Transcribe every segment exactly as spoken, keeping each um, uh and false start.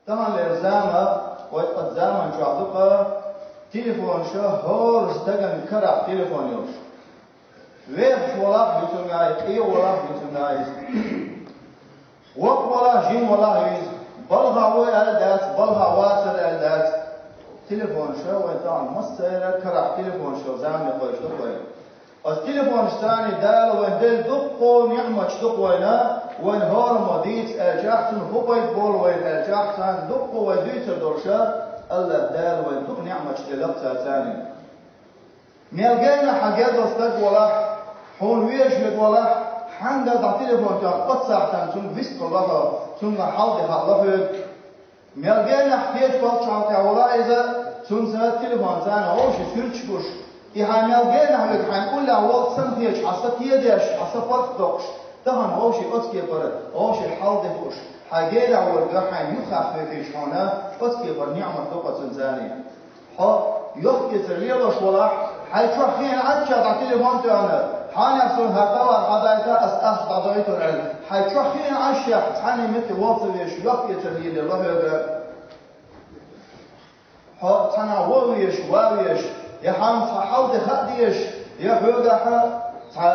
Таханлера зама, вай тӀа заман чохь ду-кха, телефонаш хӀора стагана карахь телефон йолуш. Вехаш волахь а ю цуьнга, къе волахь а ю цуьнга иза. Воккха волахь а, жима волахь а ю иза. Балхахь ву аьлла дац, балхахь вацара аьлла дац. Телефонаш вай тахана массеран а карахь телефонаш йолу зама кхойкхуш ду вай. Оцу телефонашца Дала вайн делла дуккха ниъматаш ду-кх вайна, вайн хӀораммо дийца аьлчахь, цунах хӀун пайда болу вайна аьлчахь, царна дуккха вай дуьйцур долуш, АллахӀ Дала вайна дукха ниъматаш делла-кх царца. Мел генахь хьан гергара стаг волахь, хьуна везаш верг волахь, хьаьнгара дӀа телефон тоьхна оццахь санна цуьнга вистхуьлу хьо, цуьнга хьал де хаало хьоьга. Мел генахь кхечу палччахьалла тӀехь волахь иза, цуьнца телефонца вовшийн суьрташ гуш, и хьайн мел генахь верг хьайн уллехь волчу санна хеташ, хьан са тедеш, хьан са паргӀатдоккхуш, тахана вовшийн оцу кепара, вовшийн хьал де хууш, хьайн генахь волчу хьайна юххехь хьоьхуьйтуш хьуна, оцу кепара ниъмат ду-кх оцуьнца. Хьо йохк-эцар лелош волахь, хьайн чохь хиъна Ӏаччохь дӀа телефон тоьхна, хьенех суна хӀара товар хьадайта, ас ахча дӀадойтур аьлла, хьайн чохь хиъна Ӏаш яхь, цхьанне метте вала ца везаш, йохк-эцар лело хьоьга. Хьо цхьанхьа вон везаш, ван везаш, я хьан цхьа хьал де хаа дезаш, я хьоьгахь цхьа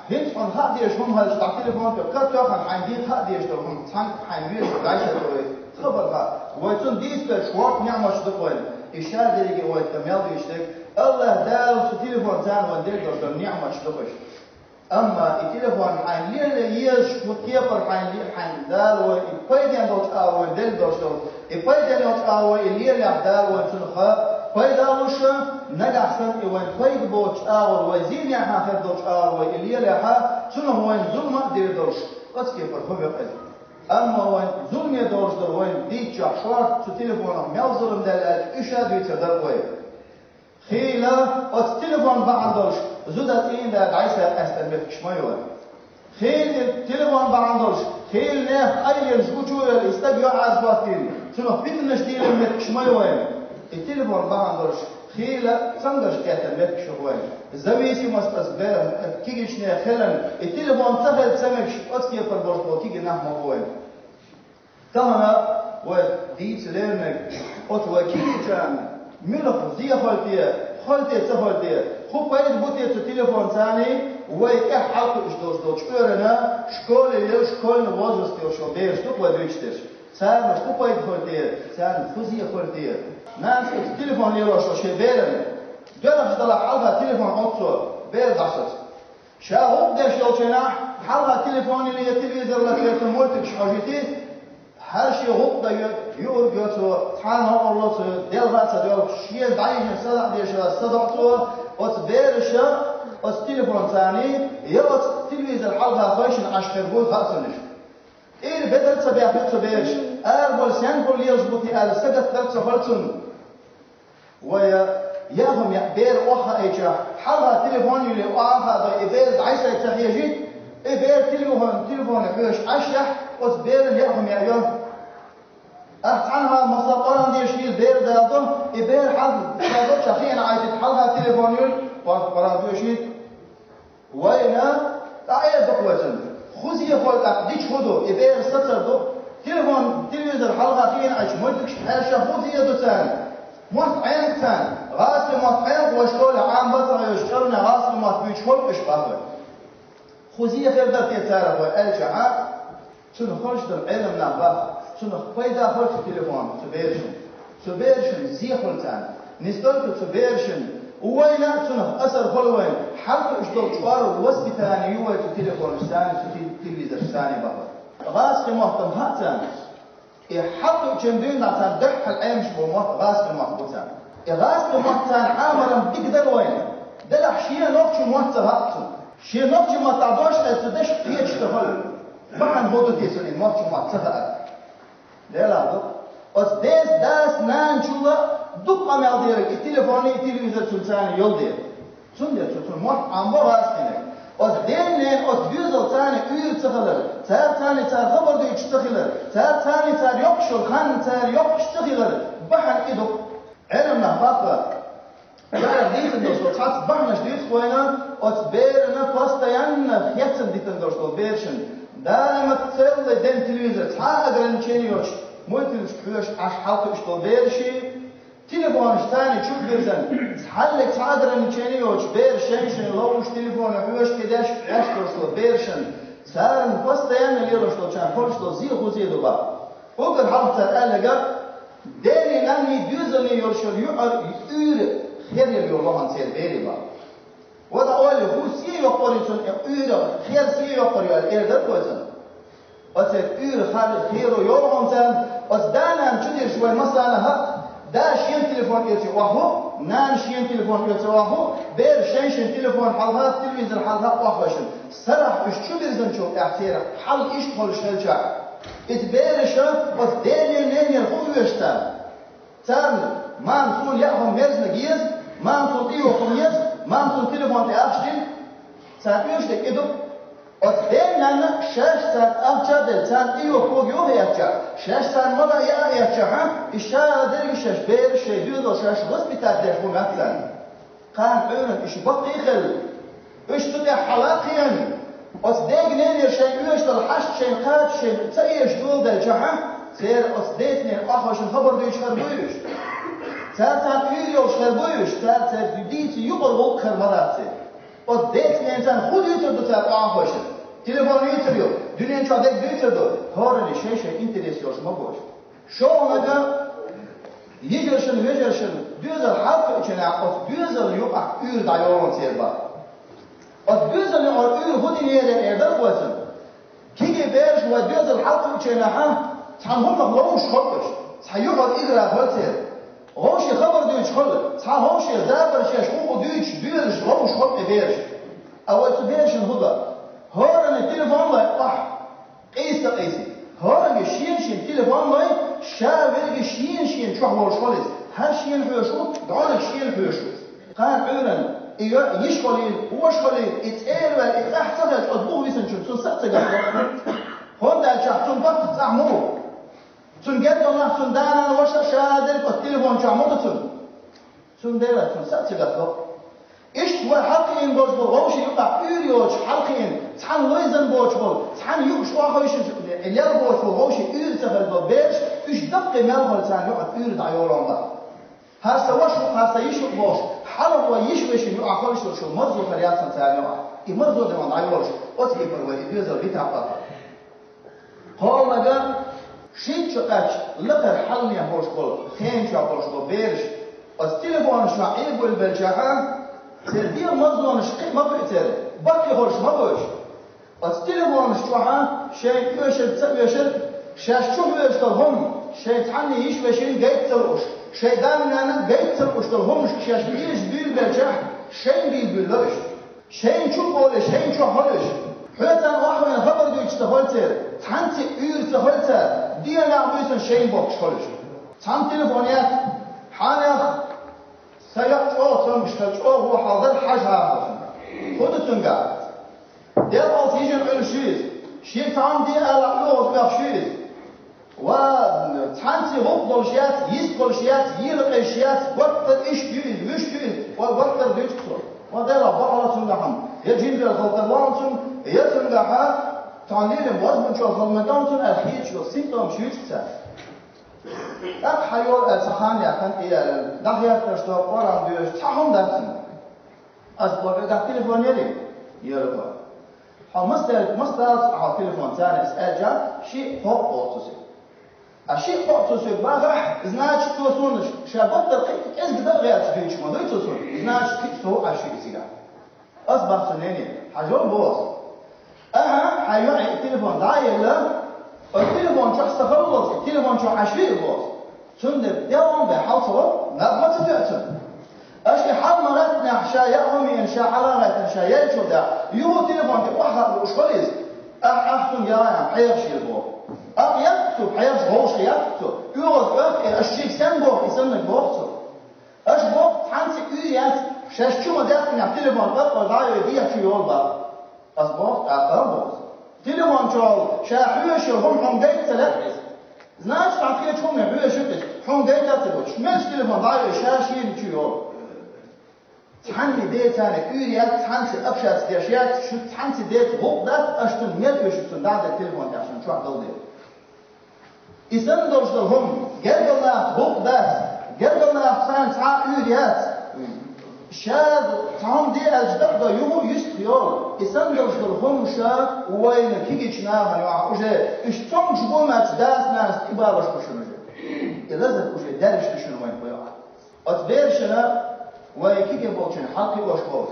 хӀинца хьуна хаа дезаш хӀума хилча, дӀа телефон тоьхна, катоьхна хьайн дийца хаа дезаш долу хӀума цхьаьнга хьайна везаш дӀайшаьлла вай хабар хаа. Вай цунна дийца берш ворхӀ ниъматаш ду-кх вайна. И шадерриге вай тӀе мел дуьйцуш дерг, АллахӀ Дала цу телефонца вайна делла долу ниъматаш ду-кх уьш. Амма и телефон хьайна лело езаш, хӀун кепара хьайна ле-, хьайна Дала вай и пайденна долчу агӀор вайна делла долуш долу, и пайденна йолчу агӀор вай и лелахь Дала вай цунах пайда а луш, нагахь санна и вайн пайда боцучу агӀор вай зийна хьан хир долчу агӀор вай и лелахь, цунах вайна зулам а дийр долуш, оцу кепара хӀун векъа иза. Амма вайн зуламе долуш долу вайн дийцчохь шорта цу телефонах мел зулам даьлла аьлча, уьш а дуьйцур дара вай. Хийла оцу телефон бахьана долуш зуда цӀийнда дӀасакъаьстина меттигаш ма ю вайн. Хийла и телефон бахьана долуш, хийла нехан къайленаш гучувелла и стаг юьхьӀаьржа хӀоттийна, цунах питанаш дийлина меттигаш ма ю вайн. И телефон бахьана долуш, хийла цамгарш кхеттина меттигаш ю вайн. Зависимость аса бер кегийчу нехан хиларна, и телефон ца хилла ца мегаш оцу кепара болуш болу кегий нах ма бу вайн. Тахана вай дийца леринарг, оцу вай кегийчарна муьлха зе хуьлу те, хуьлу те, ца хуьлу те, хӀун пайда бу те цу телефонца, вай тӀехь хьалакхуьуш долуш долчу чкъурана, школе йолу, школьный возраст йолуш йолу бераш ду-кх вай дуьйцуш дерш. Царна хӀун пайда хуьлу те, царна хӀун зе хуьлу те? Нанас оцу телефон лелош долу шен берана доьлхуш далахь хьалха телефон Ӏутту цо, бер дӀасоцу. Ша гӀуллакх деш йолчу хенахь, хьалха телефон йилла я телевизор латоьцу мультикаш хьожуьйтий, хӀара шен гӀуллакх дан йо-, юург йо цо, цхьа а новкъарло цо, делха а ца доьлхуш, шена дӀайижина садоӀа дешарца садоӀу цо, оцу бераша оцу телефонца, я оцу телевизор хьалха хевшина Ӏаш хир бу хаьа цунна уьш. ТӀера бедар ца баьхна цу бераша, арабовла сенна хӀума лелаш бу те аьлла, сагатдар ца хуьлу цунна. Вай, яа хӀума яа бер охьахаийча, хьалха телефон йилла охьахадой, и бер дӀасай ца хьежий, и бер телефон, телефонах хьоьжуш Ӏаш яхь, оцу беран яа хӀума яа йо. Ахь цхьанхьа, масала, Къуръан дешийла бер далдо, и бер хьалха далдо, ша хиъна Ӏайтийта хьалха телефон йилла, Къуръан доьшийла. Вайна дӀаэца ду-кх вай цунна. ХӀун зе хуьлу тӀаккха, дича хӀун ду, и бер сацар ду. Телефон, телевизор хьалха хиъна Ӏачу мультикаш хьаьрша хӀун зе ду царна? Мотт Ӏениг царна. ГӀазкхийн мотт Ӏениг вай школе Ӏамабац хьан йолчу чӀарна гӀазкхийн мотт буьйцуш хӀорш бахара. ХӀун зе хир дара те царах вай аьлча, а? Цунах хӀорш дара Ӏелам нах баха, цунах пайда хуьлу цу телефонах цу берашна. Цу берашна зе хуьлу царна. Не столько цу берашна, вайна а цунах асар хуьлу вайна. Хьалха уьш долу чкъор воспитание ю вай цу телефонашца, цу те-, телевизоршца бахара. ГӀазкхийн мотт-м хаьа царна. И хьалха чен дуьйна царна дуьххьал Ӏемаш бу мотт гӀазкхийн мотт бу царна. И гӀазкхийн мотт царна Ӏамаран дика дара вайна. Делахь шен нохчийн мотт ца хаьа цунна. Шен нохчийн маттахь дош а ца деш кхеташ ца хуьлу. Бахьана хӀун ду те цунна и нохчийн мотт ца хаьар? Делахь ду. Оцу деца, даса, нанчул а дукха къамел дерг и телефон, и телевизор цуьнан царна йолу дела. Цундела цу, цуьнан мотт Ӏамабо гӀазкхийниг. Оцу ден-ненан оцу доьзалца уьйр ца хилар, царца цара хабар дуьйцуш ца хилар, царца цара йоккхуш йолу хан цара йоккхуш ца хилар бахьана и ду. Ӏелам нах баккха. Цара дийцина долуш долу цхьацца бахьанаш дийцахь вайна, оцу берана постоянно хецна дитина долуш долу берашна. Даимат целый день телевизор, цхьа а ограничение йоцуш, Мультфильмашка хьоьжуш Ӏаш хьалкхуьуш долу бераш, телефонаш царна чу а бирзина, цхьаллиг цхьа ограничени йоцуш бераш шайн-шайн ловзуш, телефоне хьоьжуш, кхидерш Ӏаш долуш долу берашна, царна постоянно лелош долчарна хуьлуш долу зе хӀун зе ду боху. Уггар хьалха цара аьлларг, Деле нанне доьзале йолуш йолу юкъара уьйр хер йолу вахана церан бере боху. Вада ойла, хӀун сий йоккхур ю цунна, и уьйра хер сий йоккхур ю аьлла, эр дара вай цунна. Оцу уьйра хар херо йогӀу царна, оцу да-нана чу дирш вай масала хьакъ, да шен телефон оьцу охьаху, нана шен телефон оьцу охьаху, бер шайн-шайн телефон хьалха, телевизор хьалха охьахуьйшина. Сарахь уьш чу бирзинчул тӀаьхьа церан хьал иштта хуьлуш хилчахь, иза бераша оцу Деле ненера хӀун оьшу царна? Царна: «Мама, суна яа хӀума мерзна еза, мама, суна тӀейогӀу хӀума еза, мама, суна телефон тӀе ахча дина». Царна оьшуш дерг и ду. Оцу ден-нанна шаьш царна ахча а делла, царна тӀейогӀу кога йоху яьлча, шаьш царна мала яа а яьлча, хьан, и ша дерриг шаьш бераш шайн доьзал шаьш воспитать деш хӀума яц царна. Кхана Ӏуьйранна уьш баккхий хилла, уьш цу тӀехь хьала а кхиъна, оцу дега-ненера шайн оьшуш долу хьашт шайна кхача шайна ца эшаш доладелчахьа, церан оцу деца-ненан охьахуьйшина хабар дуьйцуш хир буй уьш? Цара царна уьйр йолуш хир буй уьш? Цара церан дийца юкъара гӀуллакх хир ма дац церан. Оцу деца-ненаца хӀун дуьйцур ду цара охьахуьйшина? Телефон юьйцур ю, дуьнен чохь дерг дуьйцур ду, хӀоранна шайн-шайн интерес йолуш ма бу уьш. ШолгӀаниг, йижаршна, вежаршна доьзал хьалкхуьучу хенахь, оцу доьзална юкъахь уьйр дӀайолу церан боху. Оцу доьзална юкъара уьйр хӀун динера эр дара вай цунна. Кегий бераш вай доьзал хьалкхуьучу хенахь, цхьана хӀуманах ловзуш хуьлу уьш, цхьа юкъара игра хуьлу церан. Вовшийн хабар дуьйцуш хуьлу, цхьа вовшийн забарш еш, хӀума дуьйцуш, доьзалш ловзуш хуьлу и бераш. А вай цу берашна хӀун до? ХӀоранна телефон лой охьа. Къийса-къийса. ХӀоранна шен-шен телефон лой, ша верриге шен-шен чохь волуш хуьлу иза. ХӀара шена хьоьжуш ву, дӀониг шена хьоьжуш ву. Кхана Ӏуьйранна и йо-, йиш хуьлийла, ваша хуьлийла, и цӀера ваьлла, и къахь ца хилча, оцу бух висинчунна цунна са а ца гатдо. ХӀунда аьлча цунна баккхий цӀахь ма ву. Цунна гергарлахь цунна да-нана, ваша а, ша дерг оцу телефон чохь ма ду цунна. Цундела цунна са а ца гатдо. Иштта вай хьалкхиъна болуш болу вовшийн юкъахь уьйр йоцуш хьалкхиъна, цхьаьна лайзина боцуш болу, цхьаьна юуш охьахуьйшинчу лел боцуш болу вовшийн уьйр ца хилла болу бераш, уьш даккхий мел хуьлу царна юкъахь уьйр дӀайолу боху. ХӀара сан ваша ву, хӀара сан йиш ву бохуш, хьалха вай йиш-вешина юкъахь хуьлуш долу шу марзо хир яц царна юкъахь. И марзо дан дӀайолуш, оцу кепара вай и доьзал витахь боху. КхоалгӀа, шийтта шо кхаьчча лакхара хьалхе хьош болу, хенан чохь болуш болу бераш, оцу телефонаш чохь Ӏийр буьйлабелчахьа, церан дегӀан марзонаш кхин а ма кхуьу церан, баккхий хуьлуш ма бу уьш. Оцу телефонаш чохьа шайн оьшург, ца оьшург, шаьш чу хьоьжуш долу хӀума, шайн цхьанний йиш-вешин гайта ца лууш, шайн да-нанна гайта ца лууш долу хӀуманаш шаьш лелаш буьйлабелчахь, шайна буьйлабуьйлу уьш. Шайна чу а олуш, шайна чохь а олуш. Хьоьца охьавеана хабар дуьйцуш ца хуьлу церан, цхьаьнцци уьйр ца хуьлу цара, дегӀан нах буьйсанна шайна бохкуш хуьлуш. Цхьамма телефон яц, хьанех, сан якъ чӀогӀа цомгуш хилла, чӀогӀа вон хьалдар хьажа хьахо. ХӀун ду цуьнгахь? Делкъалц йижина Ӏуьллуш ю иза. Шега цхьа хӀума де алахь, оьгӀаз оьхуш ю иза. Ва цхьанцци гӀуллакх долуш яц, йист хуьлуш яц, йийла къеш яц, гуттар иштта ю иза, вуьшта ю иза, ва гуттар дуьйцу цо. Ва Делахь, бакъ хила цуьнгахь хӀума. Я жиндер халтар лаьа цунна, я цуьнгахьа цхьана лерина возбунчалла хала ма дан цунна аьлла хеташ йолу симптомаш юьйцу цара. ТӀаккха хьан йолу аьлла, сан хан яьккхина, и аьлла, дӀахӀоьттинарш до, Къуръан доьшуш, цхьа хӀума дац цуьнан. Ас боху, вегахь телефон яри? Яра боху. Хьо маса даьлла, маса даллалц хьо телефон царна ас аьлча, шиъ-кхоъ боху цо соьга. А шиъ-кхоъ цо соьга бахахь, значит, цо суна ша баттал кхин а кӀезиг дан а гӀерташ дуьйцуш ма дуй цо суна, значит, кхин а со а шиъ цигахь. Ас боху цунна, нене, хьажал боху. Ахьа, хьан йоӀе телефон дӀа а елла, оцу телефон чохь сан хала волчу, телефон чохь Ӏаш виъ боху. Цундела делхьун бен хьал ца вара, наб ма ца тоьа цунна. Аша и хьал ма гӀаьттинехь, ша яа хӀума йина, ша хьала а гӀаьттина, ша яьллачул тӀаьхьа, юха телефон тӀе охьахатта лууш хила иза. Ахь, ахь цунна яа, хьехаш хила боху. Ахь, яц цо, хьехаш вовшах яц цо. ОьгӀаз оьхкӀе, аша шега сен боху, и саннарг боху цо. Аша боху, цхьанцци уьйр яц, шаьш чу ма даьккхинехь телефон къаркъа дӀа а йой, дехьа чу йолу боху. Ас боху, тӀаккха а боху. Телефон чохь ша хьоьжуш йолу хӀума хьуна гайта ца лаьа иза. Значит, хьан кхечу хӀумане хьоьжуш ю иза, хьуна гайта а ца гуш. Мелча телефон дӀа а йой, ша шена чу йолу. Цхьанне деца уьйр яц, цхьанцци общаться деш яц, шу цхьанцци деца гӀуллакх дац, аша цунна мел оьшу цунна дӀа а дан телефон тӀехь шуна чохь долу дела. И санна долуш долу хӀума гергара нахаца гӀуллакх дац, гергара нахаца цхьа а уьйр яц. Ша цхьа хӀума де аьлча дакъа дан юха а юьстах йолу. И санна долуш долу хӀума ша вайна кегийчу нахана юкъахь уже уьш цомгуш бу моьттуш дас-нанас тӀебалош бу шуна уже. И лазар уже даьржаш ду шуна вайна кхойкхуш. Оцу берашна вайн кегий болчун хьалакхиош болу.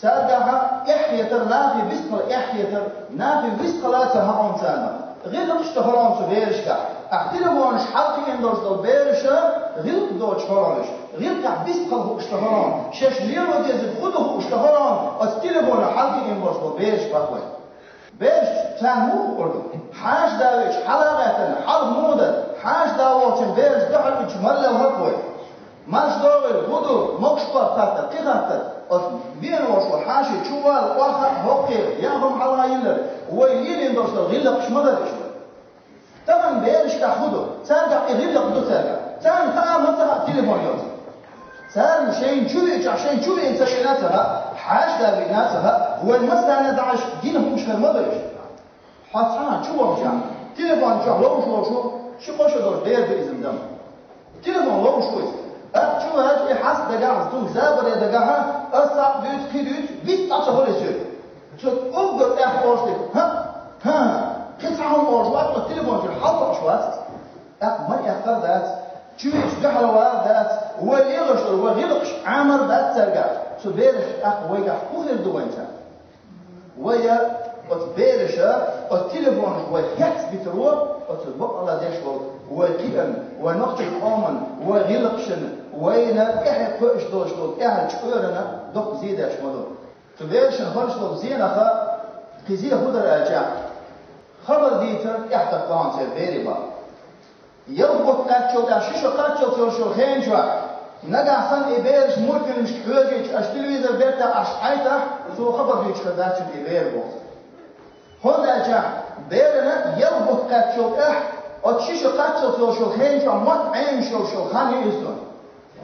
Цаьргахь эхь хетар, нахе вистхила эхь хетар, нахе вистхила ца хаьа хьуна царна. ГӀиллакхаш ца хьо хьуна цу берашкахь. Ахь телефонаш хьалакхиъна долуш долу бераша гӀиллакх доцуш хьо хьуна уьш. ГӀиллакхехь вистхила хууш ца хьо хьуна. Шаьш лело дезарг хӀун ду хууш ца хьо хьуна. Оцу телефонах хьалакхиъна болуш болу бераш боху вай. Бераш царна муха хуур ду? Хьаша да веача, хьала а гӀаьттина, хьалха муха дара? Хьаша да волчун бераш дуьхьал уьдуш мала лелхара вай? Марш догӀийла, хӀун ду, могуш-кх хаттар, кхин хаттар? Оцу веана волуш волу хьаша чу вала, охьа а, хӀокху а, яа хӀума хьалха йиллар, вай лелийна долуш долу гӀиллакхаш ма дара уьш вай. Тахана берашкахь хӀун ду? Цаьргахь и гӀиллакх ду цаьргахь. Царна хаа ма ца хаьа телефон йоцург. Царна шайна чу веачахь, шайна чу веана ца веана ца хаьа, хьаша да веана ца хаьа, вайн массарна а дӀа Ӏаш гина хӀумнаш хир ма ду уьш. Хьо цхьана чу вахчахь, телефон чохь ловш волчу ши-кхо шо долуш бер ду иза дан. Телефон ловш ву иза. ТӀаккха чу ваьлча и хьаста дагахь, цунна забаре дагахь, ас цхьаъ дуьйцу, кхин дуьйцу, вист цхьа ца хуьлу иза. Цо уггар тӀехь олуш дерг: «ХӀа, хӀа, кхин цхьа хӀума олуш вац, оцу телефон чуьра хьалакхуьуш вац иза». ТӀаккха ма эккхар дац, чуьйчу дуьхьал вар дац, вай лелош долу вай гӀиллакхаш Ӏамар дац цаьргахь, цу берашка тӀаккха вайгахь хӀун хир ду вайн царна? Вай оцу бераша, оцу телефонаш вай хецбитаро, оцу бакъала деш волу вай кхиъна, вай нохчийн къоман, вай гӀиллакхашна, вайна тӀаьхье кхоьуш долуш долу тӀаьхьарчу чкъоьрана доккха зе деш ма ду. Цу берашна хӀорш долу зенах кхин зе хӀун дара аьлча, хабар дийцар тӀехь тахана церан бере баху. Ялх бутт кхаьччул тӀаьхьа, ши шо кхаччалц йолчу хенан чохь, нагахь санна и бераш мультфильмашка хьоьжуьйтуш, аша телевизор бертахь, аша хьайтахь, цо хабар дуьйцуш хир дац шуна и бер боху. ХӀунда аьлча берана ялх бутт кхаьччул тӀаьхьа, оцу ши шо кхаччалц йолчу хенан чохь мотт Ӏемаш йолуш йолу хан ю иза.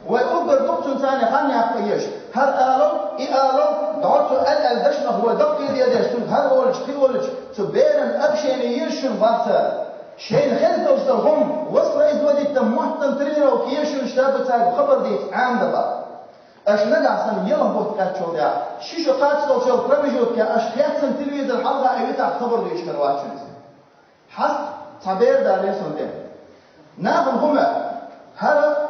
Вай уггар дукха цуьнан царна хан яккха езаш. ХӀара алал, и алал, дӀо цо аьлла-аьлла дашнах вай даккхийла деш, цуьнга хӀара олучу, кхин олучу, цу беран общение езаш шуна бахца. Шайна хезна долуш долу хӀума воспроизводить дан, моттан тренировка езаш шуна, шаьш цаьрга хабар дийца Ӏамда баха. Аша нагахь санна ялх бутт кхаьччул тӀаьхьа, ши шо кхаччалц йолчу промежуткехь аша хецна телевизор хьалха а витахь хабар дуьйцуш хир вац шуна иза. Хьаста цхьа бер дале сан тӀе. Нахана хӀума, хӀара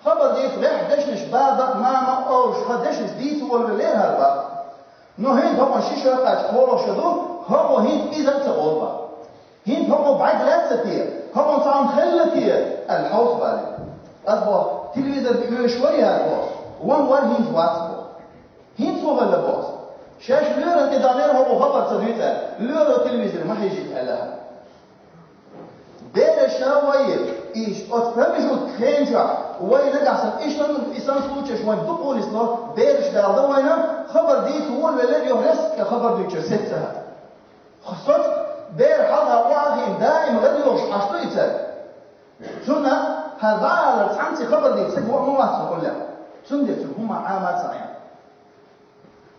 хабар дийца гӀеххьа дешнаш баба а, мама а олуш, хӀара дешнаш дийца волавеллера хӀара баба. Но хӀинца хӀокхунна ши шо кхаччалц кхоалгӀа шо ду, хӀокхо хӀинца иза а ца олу баба. ХӀинца хӀокхо бӀаьрг лаьцна те, хӀокхунна цхьа хӀума хилла те аьлла хьовса баьлла. Ас боху, телевизор хьоьжуш вара яра боху, ван вара хӀинца вац боху. ХӀинца хӀун хилла боху? Шаьш лоьран тӀе далера хӀокхо хабар ца дуьйцу аьлла, лоьро телевизор ма хьийжийта аьлла. Бераша вай, иш, оцу промежутка хенан чохь, вай нагахь санна, иштта и санна случаеш вайн дукха нийсло, бераш далда вайна, хабар дийца волавеллера, юха резко хабар дуьйцура сецца. Соцу бер хьалха охьахиъна даим гӀадоьгӀуш Ӏаш ду и цаьрга. Цунна хӀара дӀаалар цхьаьнцций хабар дийца стаг ваъ ма вац хӀокхуьллехь. Цундела цуьнан хӀума Ӏама ца Ӏен.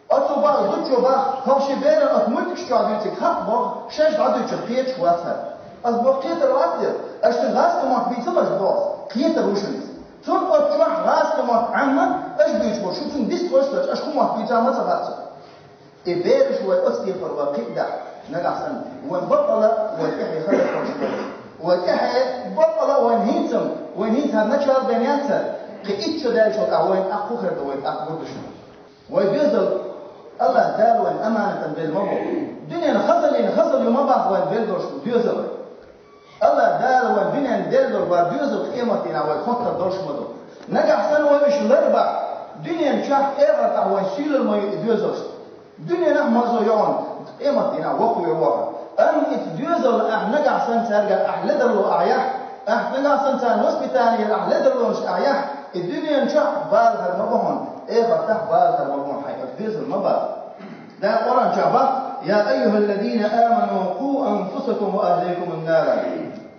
Оцу бакъ зудчо бах, хӀокху шен беран оцу мультикаш чохь дуьйцург хатта боху, шаьш дӀадуьйцург кхеташ вац хӀара. Ас боху, кхетар вац те, аша цуьнан гӀазкхийн мотт бийца баш боху, кхетар ву шуна иза. Цунна оцу чохь гӀазкхийн мотт Ӏамма, аша буьйцуш бу, шу цуьнан дистхуьлуш а доцуш, аша хӀун мотт буьйцу ма ца хаьа цунна. И бераш вай оцу кепара вай кхиъна дахь, нагахь санна, вайн бакъала, вай тӀаьхье хала хӀорш бара. Вай тӀаьхье бакъала вайн хӀинца, вайн хӀинца хӀара начало бен яц хӀара, кхин итт шо даьллачул тӀаьхьа вайн тӀаккха хӀун хир ду, вайн тӀаккха гур ду шуна. Вай доьзал, АллахӀ Дала вайн аманатан белла ма бо. Дуьненан хазаллина хазалла ю ма бахьа вайн белла долуш доьзал вай. АллахӀ Дала вайн дуьненан делла долу вайн доьзал къематдийнахь вай хоттар долуш ма ду. Нагахь санна вай уьш ларбахь, дуьненан чохь, эхартахь вайн сийлалла ма ю и доьзалшца. Дуьненахь марзо йогӀун, къематдийнахь воккхавер ву ахьа. Амма и доьзал ахь нагахь санна цаьрга ахь ледарло ахь яхь, ахь нагахь санна царна воспитание ахь ледарлонаш ахь яхь, и дуьненан чохь бала хир ма бу хьуна, эхартахь бала хир ма бу хьуна, хьайн оцу доьзал ма бала. Дала Къуръан чохь бах: «Я айюхаллазина аману, къу анфусакум ва ахликум нара».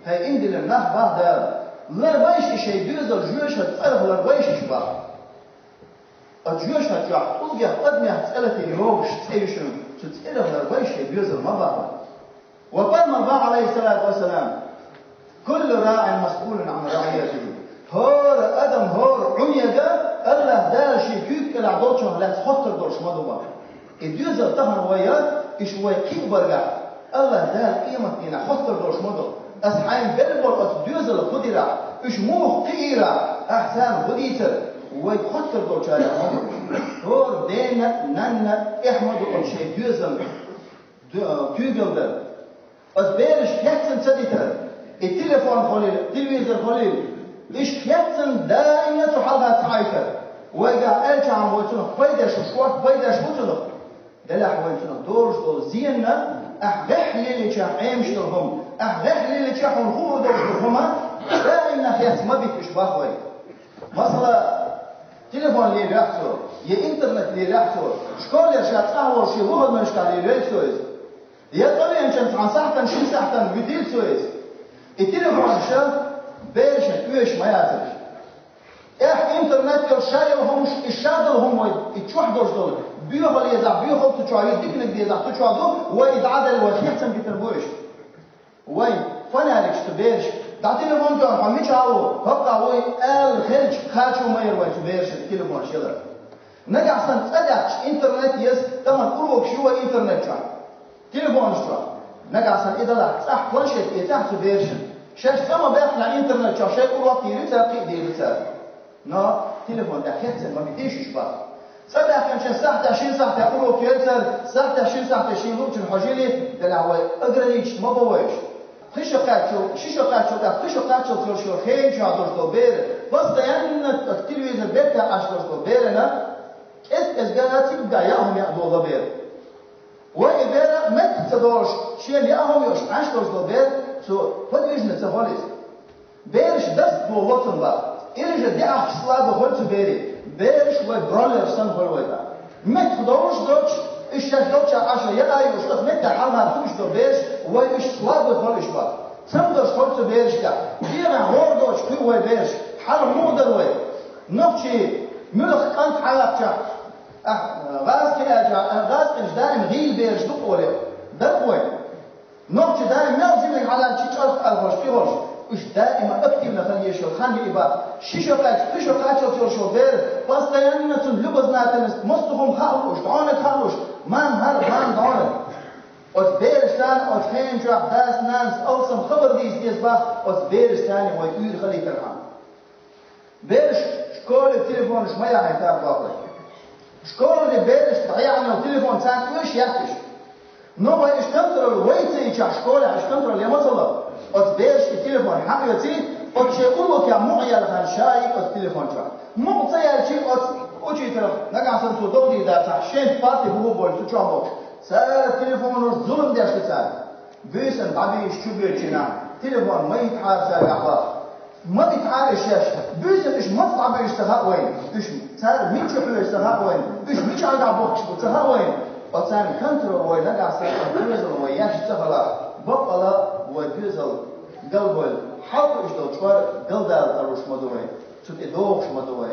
ХӀай ийман диллина нах, бах Дала, ларбайша шайн доьзал жоьжахатин цӀарах ларбайша бах. Оцу жоьжахати чохь тӀулгех, адамех цӀе латийна йогӀуш цӀе ю шуна, цу цӀерах ларбайша шайн доьзал ма бах. Ва пайхамар бах, Ӏалайхиссалату вассалам: كل راع مسؤول عن رعيته. ХӀора адам, хӀора Ӏунега АллахӀ Дала ший куьйга кӀелахь долчунах лаьцна хоттур долуш ма ду боху. И доьзал тахана вай, иштта вай кхин а баргахь, АллахӀ Дала къематдийнахь хоттур долуш ма ду. Ас хьайна белла болу оцу доьзалан хӀун дирахь, уьш муха кхиийрахь, ахь царна хӀун дийцар, вай хоттур долчарех ма ду. ХӀора дена а, нанна а эхь ма ду оцу шайн доьзална ду-, куьйгалла дар. Оцу бераш хецна ца дитар, и телефон хуьлийла, телевизор хуьлийла, иштта хецна даимна цу хьалха ца Ӏайтар. Вайгахь аьлчахьана вай цунах пайдеш ву, шорта пайдеш ву цунах. Делахь вай цунах долуш долу зенна, ахь гӀеххьа лелийча Ӏемаш долу хӀума, ахь гӀеххьа лелийча хьуна хуур долуш долу хӀума, даимна хецна ма бита уьш боху вай. Масала, телефон лелош цо, я интернет лелош цо, школера ша цӀахь волуш шен выходнойшкахь лелойла цо иза. Я цӀа веанчу цхьана сахьтана, шина сахьтана вуьтийла цо иза. И телефонаш берашна оьшуш ма яцара. ТӀехь интернет йолуш ша йолу хӀумаш, и ша долу хӀума вай, и чохь долуш долу, боьхалла езахь, боьхалла цу чохь ю, диканиг дезахь, цу чохь ду, вай и дӀа а делла, вай хецна битина бу уьш. Вай, фонарикаш цу бераш, дӀа телефон тоьхна, хьо мичахь ву, хӀоккхахь вуй, ала хилча, кхачо ма яра вай цу берашна телефонаш ялар. Нагахь санна цӀа даьккхича интернет еза, тахана урокаш ю вай интернет чохь, телефонаш чохь. Нагахь санна и далахь, цӀахь планшет эцахь цу берашна. Шаьш цӀа ма баьккхинехь интернет чохь, шайн урок дийр ю цара, кхин а дийр ю цара. Но телефон тӀехь хецна ма битийша уьш боху. ЦӀа баьхкинчу сахьтехь, шина сахьтехь урок йойла цара, сахьтехь, шина сахьтехь шен луучун хьожийла, делахь вай ограничить ма бо вайша. Кхин шо кхаччалц, ши шо кхаччалц, тӀаккха кхин шо кхаччалц йолуш йолу хенан чохь долуш долу бер, постоянно оцу телевизор беттехь Ӏаш долуш долу берана, кӀезиг-кӀезига цигахь яа хӀума яа долу бер. Вай и бер меттах ца долуш, шена яа хӀума йолуш Ӏаш долуш долу бер, цо подвижный ца хуьлу иза. Бераш даставо лоцун баха, или же деахкаш слабый хуьлу цу берийн. Бераш вай бройлераш санна хуьлу вай тӀаккха. Меттах долуш доцуш, уьш шаьш долчохь Ӏаш яа а йолуш, оцу меттехь хьалха ца уьш долу бераш, вай уьш слабый хуьлу уьш баха. Цамдош хуьлу цу бераш тӀехь. ДегӀан гӀора доцуш кхуьу вай бераш. Хьала муха дара вай? Нохчий муьлхха кӀант хьалакхчахь, ахь, гӀазкхи аьлча, гӀазкхинаш даим гӀийла бераш ду-кх олий. Дара вай. Нохчий даим мел жимиг хьалаьцча чӀарх а хьош, кхин а хьош, уьш даима активно хила езаш йолу хан ю и баха. Ши шо кхаьчча, кхин шо кхаччалц йолуш йолу бер, постоянно цунна любознательность, массо а хӀума хаалуш, дӀониг хаалуш, мама хӀара, мама дӀониг. Оцу берашна оцу хенан чохь дас-нанас алсам хабар дийца деза баха, оцу берашна вай уьйр хилийтархьама. Бераш школе телефонаш ма яхьийтар боху. Школе бераш дӀаяхьна йолу телефон царна оьшуш яц уьш. Но вай уьш контроль вай ца йичахь, школехь уьш контроль ян ма ца ло. Оцу бераш и телефон хьан оьций, оцу шайн урокехь мукъа яьлла хан ша йи оцу телефон чохь. Мукъа ца яьлчи оцу учителах, нагахь санна цо догӀа дийр дацахь, шен парти буху болчу цу чохь бохуш. Цара телефонаш зулам деш ду цара. Буьйсанна дӀабийшича чу боьдучу нах, телефон ма йитахьара цаьргахь баха. Ма битахьара уьш шаьш. Буьйсанна уьш маца дӀабуьйшу ца хаьа вайна. Уьш цара мича хьоьжу ца хаьа вайна. Уьш мичахьа бухкуш бу ца хаьа вайна. Оцарна контроль вай нагахь санна доьзал вай еш ца хилахь, баккъала вай доьзал галбойла. Хьалха уьш долу чкъор галдала тарлуш ма ду вай. Цу тӀе догӀуш ма ду вай.